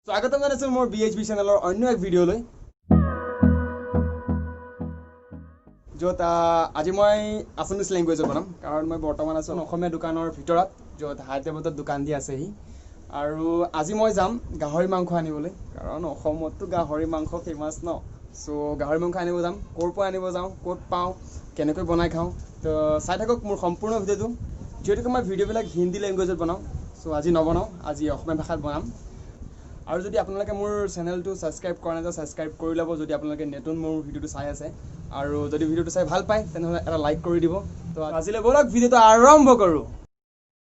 স্বাগতম জনাইছোঁ মোৰ বি চেনেলৰ অন্য এক ভিডিঅ'লৈ, য'ত আজি মই আছামিজ লেংগুৱেজত বনাম, কাৰণ মই বৰ্তমান আছোঁ অসমীয়া দোকানৰ ভিতৰত, য'ত হায়দৰাবাদত দোকান দি আছেহি। আৰু আজি মই যাম গাহৰি মাংস আনিবলৈ, কাৰণ অসমততো গাহৰি মাংস ফেমাছ ন। চ' গাহৰি মাংস আনিব যাম, ক'ৰ পৰা আনিব যাওঁ, ক'ত পাওঁ, কেনেকৈ বনাই খাওঁ, তো চাই থাকক মোৰ সম্পূৰ্ণ ভিডিঅ'টো। যিহেতুকে মই ভিডিঅ'বিলাক হিন্দী লেংগুৱেজত বনাওঁ, চ' আজি নবনাওঁ, আজি অসমীয়া ভাষাত বনাম। আৰু যদি আপোনালোকে মোৰ চেনেলটো ছাবস্ক্ৰাইব কৰা নাই, ছাবস্ক্ৰাইব কৰি ল'ব যদি আপোনালোকে নতুন মোৰ ভিডিঅ'টো চাই আছে। আৰু যদি ভিডিঅ'টো চাই ভাল পায় তেনেহ'লে এটা লাইক কৰি দিব। তো আজিলৈ ব'লক ভিডিঅ'টো আৰম্ভ কৰোঁ।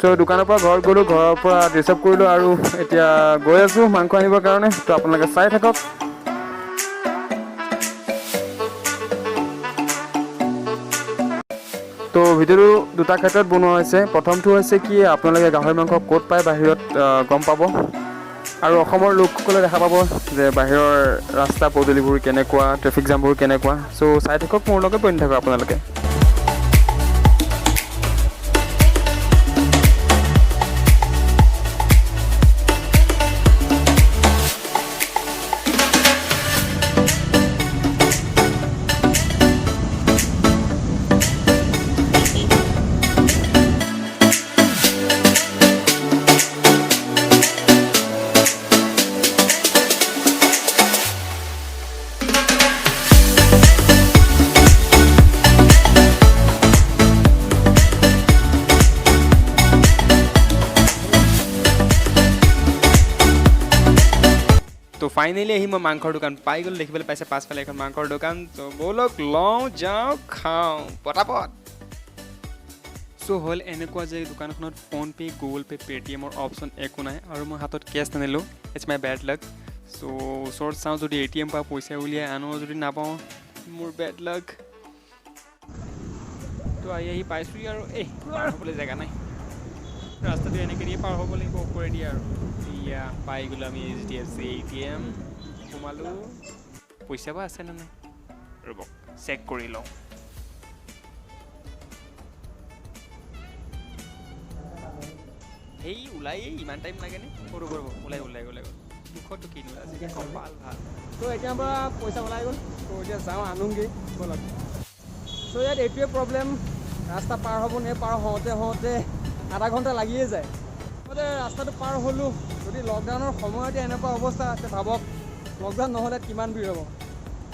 চ' দোকানৰ পৰা ঘৰত গ'লোঁ, ঘৰৰ পৰা ৰিচিভ কৰিলোঁ আৰু এতিয়া গৈ আছোঁ মাংস আনিবৰ কাৰণে। তো আপোনালোকে চাই থাকক। তো ভিডিঅ'টো দুটা ক্ষেত্ৰত বনোৱা হৈছে। প্ৰথমটো হৈছে কি, আপোনালোকে গাহৰি মাংস ক'ত পায় বাহিৰত গম পাব, আৰু অসমৰ লোকসকলে দেখা পাব যে বাহিৰৰ ৰাস্তা পদূলিবোৰ কেনেকুৱা, ট্ৰেফিক জামবোৰ কেনেকুৱা। চ' চাই থাকক, মোৰ লগত বনি থাকক আপোনালোকে। তো ফাইনেলি আহি মই মাংসৰ দোকান পাই গ'লোঁ। দেখিবলৈ পাইছে পাছফালে এখন মাংসৰ দোকান। তো ব'লক লওঁ, যাওঁ, খাওঁ পটাপট। চ' হ'ল এনেকুৱা যে দোকানখনত ফোনপে', গুগল পে', পে'টিএমৰ অপশ্যন একো নাই, আৰু মই হাতত cash নানিলোঁ। It's my bad luck. So ওচৰত চাওঁ, যদি এ টি এম পৰা পইচা উলিয়াই আনো, যদি নাপাওঁ মোৰ বেড লাক। তো আহি আহি পাইছোঁহি আৰু এই পাৰ হ'বলৈ জেগা নাই, ৰাস্তাটো এনেকৈ দিয়ে পাৰ হ'ব লাগিব, ওপৰেদি। আৰু ইয়া পাই গ'লোঁ আমি এইচডিএফচি এ টি এম। সোমালোঁ, পইচা বা আছে নে নাই ৰ'ব চেক কৰি লওঁ। সেই ওলাই ইমান টাইম লাগেনে? সৰু ৰ'ব, ওলাই ওলাই ওলাই গ'ল। 200 টকীনো আজি কপাল ভাল। তো এতিয়াৰ পৰা পইচা ওলাই গ'ল, তো এতিয়া যাওঁ আনোগৈ ব'লক। চ' ইয়াত এইটোৱে প্ৰব্লেম, ৰাস্তা পাৰ হ'ব নে পাৰ হওঁতে হওঁতে আধা ঘণ্টা লাগিয়ে যায়। মুঠতে ৰাস্তাটো পাৰ হ'লোঁ। যদি লকডাউনৰ সময়তে এনেকুৱা অৱস্থা, তে ভাবক লকডাউন নহ'লে কিমান ভিৰ হ'ব।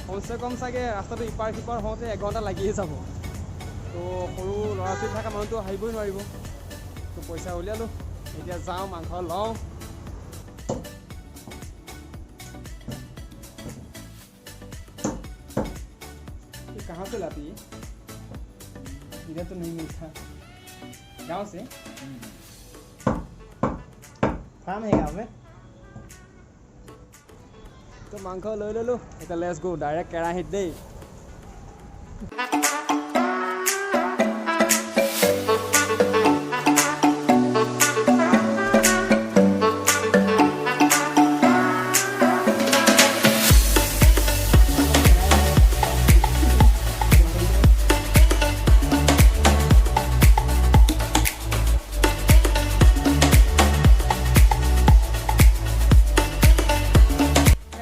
কমচে কম চাগে ৰাস্তাটো ইপাৰ সিপাৰ হওঁতে এঘণ্টা লাগিয়ে যাব। তো সৰু ল'ৰা ছোৱালী থকা মানুহটো আহিবই নোৱাৰিব। তো পইচা উলিয়ালোঁ, এতিয়া যাওঁ মাংস লওঁ। ये कहाँ से लाती है? इधर तो नहीं मिलता, गाँव से। फार्म है गाँव में। তো মাংস লৈ ল'লোঁ, এতিয়া let's গ' ডাইৰেক্ট কেৰাহীত দেই।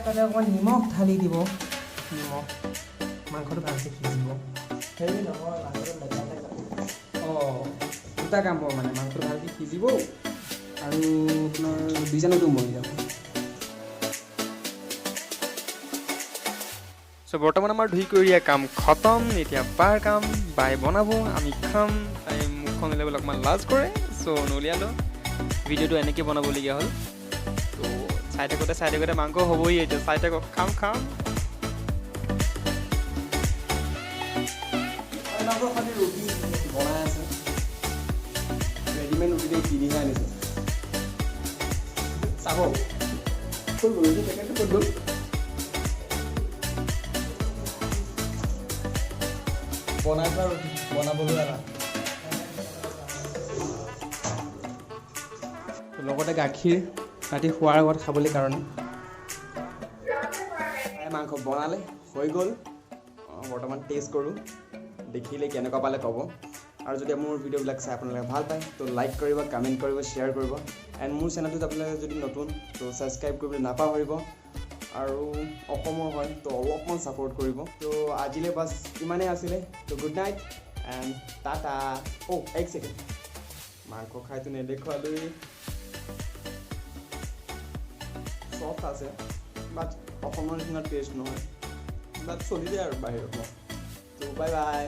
তাতে অকণমান নিমখ ঢালি দিব, নিমখ, মাংসটো ভালকৈ সিজিব। হেৰি নহয়, মাংসটো লেতেৰা হৈ যাব। অঁ, দুটা কাম হ'ব, মানে মাংসটো ভালকৈ সিজিব আৰু আপোনাৰ বীজাণুটো মৰি যাব। চ' বৰ্তমান আমাৰ ধুই কৰি দিয়া কাম খতম। এতিয়া বাৰ কাম, বাই বনাব, আমি খাম। তাই মুখখন উলিয়াবলৈ অকণমান লাজ কৰে, চ' নুলিয়ালোঁ। ভিডিঅ'টো এনেকৈ বনাবলগীয়া হ'ল। ত' চাই থাকোঁতে চাই থাকোঁতে মাংস হ'বই এতিয়া, চাই থাকক, খাম খাম। মাংস খালি ৰুটি বনাই আছে, ৰেডিমেড ৰুটি দিয়ে, কিনিহে আনিছে। চাব, ক'ত গ'ল ৰুটি পেকেটটো, ক'ত গ'ল? বনাই থোৱা ৰুটি বনাবলৈ এলা। লগতে গাখীৰ ৰাতি শোৱাৰ আগত খাবলৈ কাৰণে। মাংস বনালে হৈ গ'ল। বৰ্তমান টেষ্ট কৰোঁ, দেখিলে কেনেকুৱা পালে ক'ব। আৰু যদি মোৰ ভিডিঅ'বিলাক চাই আপোনালোকে ভাল পায়, তো লাইক কৰিব, কমেণ্ট কৰিব, শ্বেয়াৰ কৰিব। এণ্ড মোৰ চেনেলটোত আপোনালোকে যদি নতুন, তো ছাবস্ক্ৰাইব কৰিবলৈ নাপাহৰিব। আৰু অসমৰ হয়, তো অলপমান ছাপৰ্ট কৰিব। তো আজিলৈ বাছ ইমানেই আছিলে। তো গুড নাইট এণ্ড টাটা। অ', এক ছেকেণ্ড, মাংস খাইতো নেদেখুৱালোৱেই। চফ্ট আছে, বাট অসমৰ নিচিনা টেষ্ট নহয়, বাট চলি যায় আৰু বাহিৰত। তো বাই বাই।